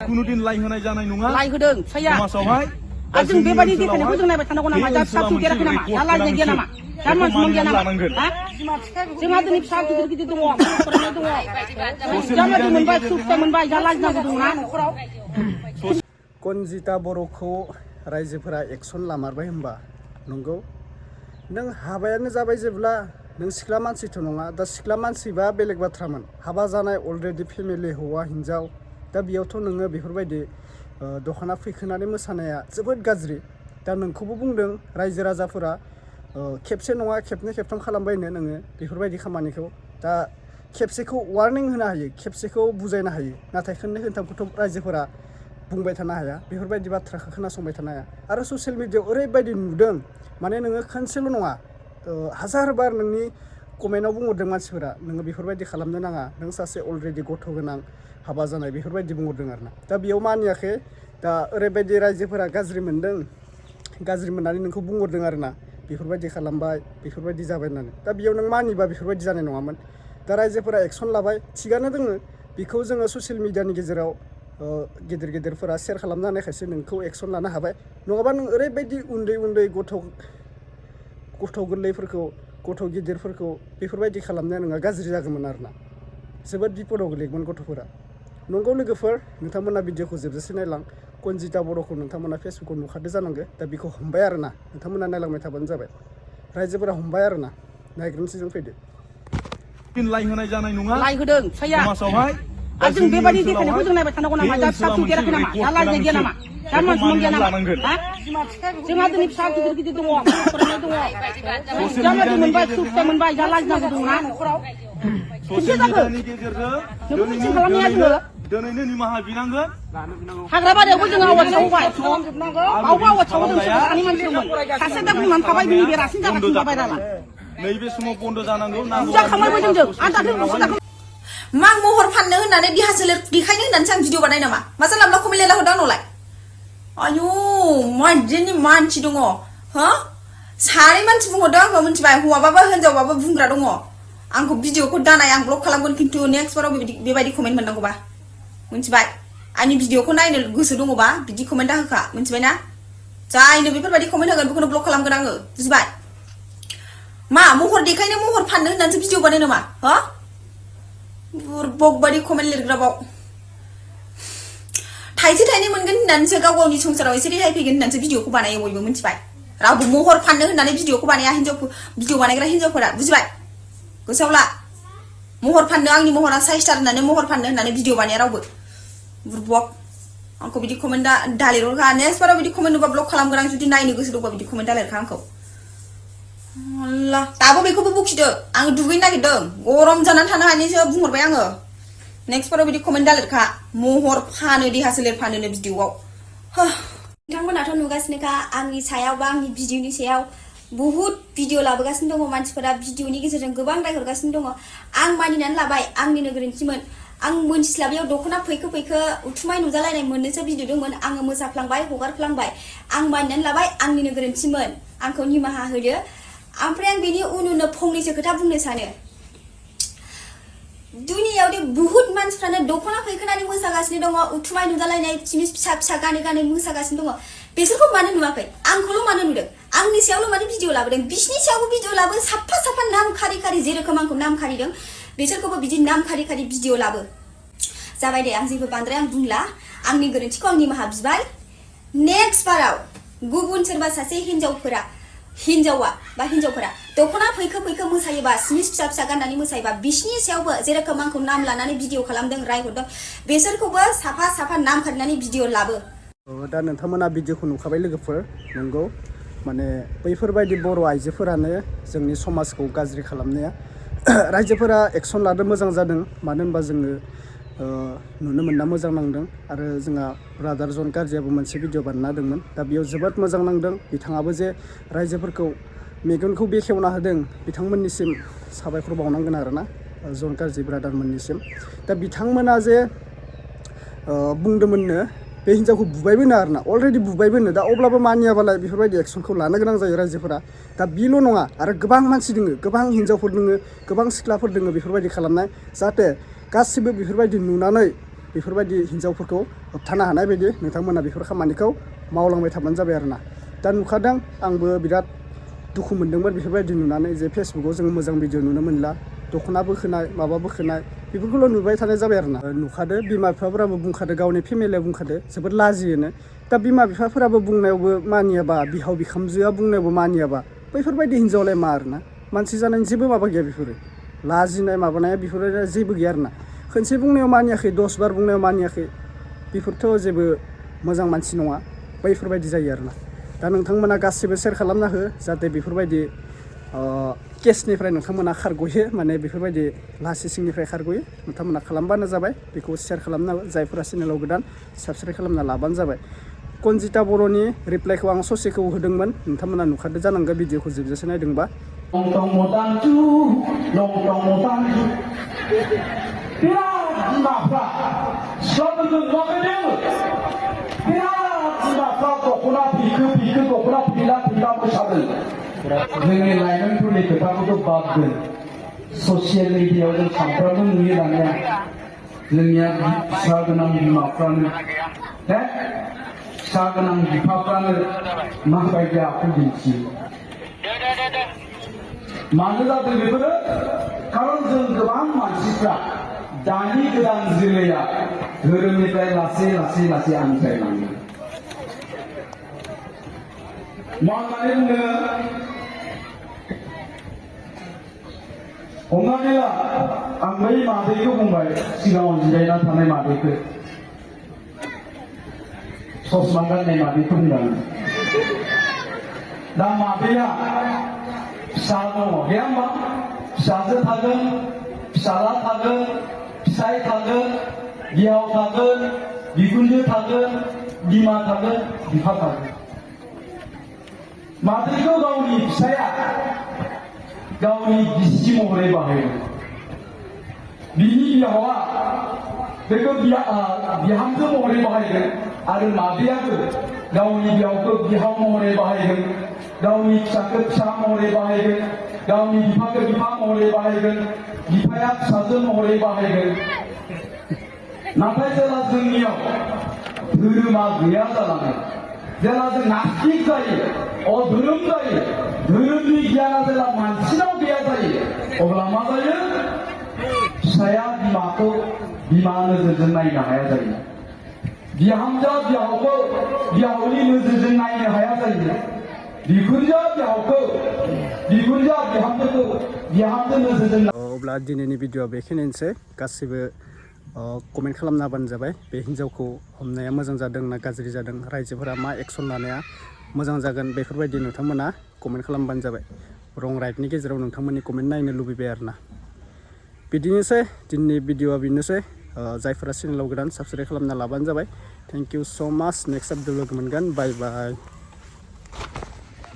कुनुदिन लाइ होनाय जानाय नङा लाइ होदों फिसाया समाजावहाय जों बेबायदि देखायनायखौ जों नायबाय थानांगौ नामा दा फिसा फिसौखौ नामा दा लाजिनाय गैया नामा दा मानसि गैया नामा जोंहा दिनै फिसा गिदिर गिदिर दङ फरायनाय दङ जाबायदि मोनबाय फिथाइ मोनबाय दा लाजिनांगौ दंना न'खराव कनजिता बरोखौ रायजोफोरा एक्सन लामारबाय होनबा नंगौ नों हाबायानो जाबाय जेब्ला नों सिख्ला मानसिथ' नङा दा सिख्ला मानसिबा बेलेग बाथ्रामोन हाबा जानाय अलरेडि फेमिलि हौवा हिनजाव दा बेयावथ' नोङो बेफोरबायदि दख'ना फैखोनानै मोसानाया जोबोद गाज्रि दा नोंखौबो बुंदों रायजो राजाफोरा खेबसे नङा खेबनै खेबथाम खालामबायनो नोङो बेफोरबायदि खामानिखौ दा खेबसेखौ वार्निं होनो हायो खेबसेखौ बुजायनो हायो नाथाय खननै खनथामखौथ' रायजोफोरा बुंबाय थानो हाया बेफोरबायदि बाथ्राखौ खोनासंबाय थानो हाया आरो ससियेल मिडियायाव ओरैबायदि नुदों माने नोङो खनसेल' नङा हाजार बार नोंनि कमेन्टआव बुंहरदों मानसिफोरा नोङो बेफोरबायदि खालामनो नाङा नों सासे अलरेडि गथ' गोनां हाबा जानाय बेफोरबायदि बुंहरदों आरोना दा बेयाव मानियाखै दा ओरैबायदि रायजोफोरा गाज्रि मोनदों गाज्रि मोननानै नोंखौ बुंहरदों आरोना बेफोरबायदि खालामबाय बेफोरबायदि जाबाय होननानै दा बेयाव नों मानिबा बेफोरबायदि जानाय नङामोन दा रायजोफोरा एक्सन लाबाय थिगानो दोङो बेखौ जोङो ससियेल मिडियानि गेजेराव गेदेर गेदेरफोरा शेयार खालामना होनायखायसो नोंखौ एक्सन लानो हाबाय नङाबा नों ओरैबायदि उन्दै उन्दै गथ' गोरलैफोरखौ गथ' गिदिरफोरखौ बेफोरबायदि खालामनाया नोंहा गाज्रि जागौमोन आरोना जोबोद बिपदाव गोलैगोन गथ'फोरा नंगौ लोगोफोर नोंथांमोना भिडिअखौ जोबजासे नायलां कनजिता बरोखौ नोंथांमोना फेसबुकाव नुखादो जानांगौ दा बेखौ हमबाय आरोना नोंथांमोना नायलांबाय थाबानो जाबाय रायजोफोरा हमबाय आरोना नायग्रोमसै जों फैदो लाइ होनाय जानाय नङा लाइ होदों फिसाया समाजावहाय जों बेबायदि देखायनायखौ जों नायबाय थानांगौ नामा दा फिसा फिसौ नामा दा लाजिनाय गैया नामा दा मानसि गैया नामा जोंहा दिनै फिसा गिदिर गिदिर दङ फरायनाय दङ जाबायदि मोनबाय फिथाइ मोनबाय दा लाजिनांगौ दंना न'खराव ससियेल मिडियानि गेजेरजों दिनैनो निमाहा बिनांगोन हाग्राबारियावबो जों आवाज सावबाय बावबो आवाज सावो जों सानै मानसि दंमोन सासे दा बुंनानै थाबाय बिनि बेरासिन जागासिनो जाबाय दाला नैबे समाव बन्द जानांगौ जाखांबायबो जोंजों आं दाख्लै उनावसो जाखां मा महर फाननो होननानै देहा सोलेर देखायनो होननानैसो आं भिडिअ बानाय नामा मा जानला मोनला कमेन्ट लायला हरदों आंनावलाय आयु मानसिनि मानसि दङ हो सानै मानसि बुंहरदों आंखौ मिथिबाय हौवाबाबो हिनजावबाबो बुंग्रा दङ आंखौ भिडिअखौ दानाय आं ब्लक खालामगोन खिन्थु नेक्स्ट बाराव बेबायदि कमेन्ट मोननांगौबा मिथिबाय आंनि भिडिअखौ नायनो गोसो दङबा बिदि कमेन्ट दा होखा मिथिबायना जायनो बेफोरबायदि कमेन्ट होगोन बेखौनो ब्लक खालामगोन आङो बुजिबाय मा महर देखायनो महर फाननो होननानैसो भिडिअ बानाय नामा हो बुरबक बायदि कमेन्ट लिरग्राबाव थाइसे थाइनै मोनगोन होननानैसो गाव गावनि संसाराव एसे रेहाय फैगोन होननानैसो भिडिअखौ बानायो बयबो मिथिबाय रावबो महर फाननो होननानै भिडिअखौ बानाया भिडिअ बानायग्रा हिनजावफोरा बुजिबाय गोसोआव ला महर फाननो आंनि महरा साइसटार होननानै महर फाननो होननानै भिडिअ बानाया रावबो बुरबक आंखौ बिदि कमेन्ट दा लिरहरखा नेक्स्ट बाराव बिदि कमेन्ट नुबा ब्लक खालामगोन आं जुदि नायनो गोसो दंबा बिदि कमेन्ट दा लिरखा आंखौ अल्लाह दाबो बेखौबो बुखिदो आं दुगैनो नागिरदों गरम जानानै थानो हायैसो बुंहरबाय आङो नेक्स्ट बाराव बिदि कमेन्ट दा लिरखा महर फानो देहा सोलेर फानोनो भिडिअआव नोंथांमोनाथ' नुगासिनोखा आंनि सायाव बा आंनि भिडिअनि सायाव बहुत भिडिअ लाबोगासिनो दङ मानसिफोरा भिडिअनि गेजेरजों गोबां रायहरगासिनो दङ आं मानिनानै लाबाय आंनिनो गोरोन्थिमोन आं मोनथिस्लाबियाव दख'ना फैखो उथुमाय नुजालायनाय मोननैसो भिडिअ दंमोन आङो मोसाफ्लांबाय हगारफ्लांबाय आं मानिनानै लाबाय आंनिनो गोरोन्थिमोन आंखौ निमाहा होदो ओमफ्राय आं बेनि उन फंनैसो खोथा बुंनो सानो दुनियाव दे बहुत मानसिफ्रानो दख'ना फैखोनानै मोसागासिनो दङ उथुमाय नुजालायनाय चिमिस फिसा फिसा गानै मोसागासिनो दङ बिसोरखौ मानो नुवाखै आंखौल' मानो नुदों आंनि सायावल' मानो भिडिअ लाबोदों बिसिनि सायावबो भिडिअ लाबो साफा नाम खारि जेरोखोम आंखौ नाम खारिदों बिसोरखौबो बिदि नाम खारि भिडिअ लाबो जाबाय दे आं जेबो बांद्राय आं बुंला आंनि गोरोन्थिखौ आं निमाहा बिबाय नेक्स्ट बाराव गुबुन सोरबा सासे हिनजावफोरा दख'ना फैखो मोसायोबा चिमिस फिसा गाननानै मोसायोबा बिसिनि सायावबो जेरोखोम आंखौ नाम लानानै भिडिअ खालामदों रायहरदों बिसोरखौबो साफा नाम खारिनानै भिडिअ लाबो दा नोंथांमोना भिडिअखौ नुखाबाय लोगोफोर नंगौ माने बैफोरबायदि बर' आइजोफोरानो जोंनि समाजखौ गाज्रि खालामनाया रायजोफोरा एक्सन लादों मोजां जादों मानो होनबा जोङो नुनो मोनना मोजां नांदों आरो जोंहा ब्रादार जन गारजियाबो मोनसे भिडिअ बानायना होदोंमोन दा बेयाव जोबोद मोजां नांदों बिथाङाबो जे रायजोफोरखौ मेगनखौ बेखेवना होदों बिथांमोननिसिम साबायखर बावनांगोन आरोना जन गारजि ब्रादारमोननिसिम दा बिथांमोना जे बुंदोंमोननो बे हिनजावखौ बुबायबोनो आरोना अलरेडि बुबायबोनो दा अब्लाबो मानियाबालाय बेफोरबायदि एक्सनखौ लानो गोनां जायो रायजोफोरा दा बेल' नङा आरो गोबां मानसि दोङो गोबां हिनजावफोर दोङो गोबां सिख्लाफोर दोङो बेफोरबायदि खालामनाय जाहाथे गासिबो बेफोरबायदि नुनानै बेफोरबायदि हिन्जावफोरखौ होबथानो हानाय बायदि नोंथांमोना बेफोर खामानिखौ मावलांबाय थाबानो जाबाय आरोना दा नुखादों आंबो बिराद दुखु मोनदोंमोन बेफोरबायदि नुनानै जे फेसबुकाव जों मोजां भिडिअ नुनो मोनला दख'ना बोखोनाय माबा बोखोनाय बेफोरखौल' नुबाय थानाय जाबाय आरोना नुखादो बिमा बिफाफोराबो बुंखादो गावनि फेमिलिया बुंखादो जोबोद लाजियोनो दा बिमा बिफाफोराबो बुंनायावबो मानियाबा बिहाव बिखुनजोआ बुंनायावबो मानियाबा बैफोरबायदि हिन्जावलाय मा आरोना मानसि जानायनि जेबो माबा गैया बेफोरो लाजिनाय माबानाया बेफोरो जेबो गैया आरोना खनसे बुंनायाव मानियाखै 10 बार बुंनायाव मानियाखै बेफोरथ' जेबो मोजां मानसि नङा बैफोरबायदि जायो आरोना दा नोंथांमोना गासिबो शेयार खालामना हो जाहाथे बेफोरबायदि केसनिफ्राय नोंथांमोना खारग'यो माने बेफोरबायदि लासिंनिफ्राय खारग'यो नोंथांमोना खालामबानो जाबाय बेखौ शेयार खालामना जायफोरा चेनेलाव गोदान साबस्क्राइब खालामना लाबानो जाबाय कनजिता बर'नि रिप्लाइखौ आं ससेखौ होदोंमोन नोंथांमोना नुखादो जानांगौ भिडिअखौ जोबजासे नायदोंबा जोंनि लाइमोनफोरनि खोथाखौथ' बाद दोन ससियेल मिडियायाव जों सानफ्रामबो नुयो दानिया जोंनिया फिसा गोनां बिमाफ्रानो फिसा गोनां बिफाफ्रानो माबायदि आखु दिन्थियो मानो जादों बेफोरो खारन जों गोबां मानसिफ्रा दानि गोदान जोलैया धोरोमनिफ्राय लासै लासै लासै आनज्रायलाङो माने बुङो हमनानै ला आं बै मादैखौ बुंबाय सिगाङाव जिरायना थानाय मादैखौ ससमा गाननाय मादैखौ बुंदों दा मादैया फिसा दङ गैया होमबा फिसाजो थागोन फिसाला थागोन फिसाय थागोन बिहाव थागोन बिखुनजो थागोन बिमा थागोन बिफा थागोन मादैखौ गावनि फिसाया गावनि बिसि महरै बाहायो बिनि बिहावा बेखौ बिहामजो महरै बाहायगोन आरो मादैयाबो गावनि बिहावखौ बिहाव महरै बाहायगोन गावनि फिसाखौ फिसा महरै बाहायगोन गावनि बिफाखौ बिफा महरै बाहायगोन बिफाया फिसाजो महरै बाहायगोन नाथाय जेला जोंनियाव धोरोमा गैया जालाङो जेला जों नास्तिक जायो अधोरोम जायो धोरोमनि गियाना जेला मानसिनाव गैया जायो अब्ला मा जायो फिसाया बिमाखौ बिमा नोजोरजों नायनो हाया जायो बिहामजोआ बिहावखौ बिहावनि नोजोरजों नायनो हाया जायो बिखुनजोआ बिहावखौ बिखुनजोआ बिहामजोखौ बिहामजो नोजोरजों अब्ला दिनैनि भिडिअआ बेखिनियानोसै गासिबो कमेन्ट खालामना होबानो जाबाय बे हिन्जावखौ हमनाया मोजां जादों ना गाज्रि जादों रायजोफोरा मा एक्सन लानाया मोजां जागोन बेफोरबायदि नोंथांमोना कमेन्ट खालामबानो जाबाय रं राइटनि गेजेराव नोंथांमोननि कमेन्ट नायनो लुबैबाय आरोना बिदिनोसै दिनैनि भिडिअआ बेनोसै जायफोरा चेनेलाव गोदान साबस्क्राइब खालामना लाबानो जाबाय थेंक इउ स' माच नेक्स्ट आपडेट लोगो मोनगोन बाय बाय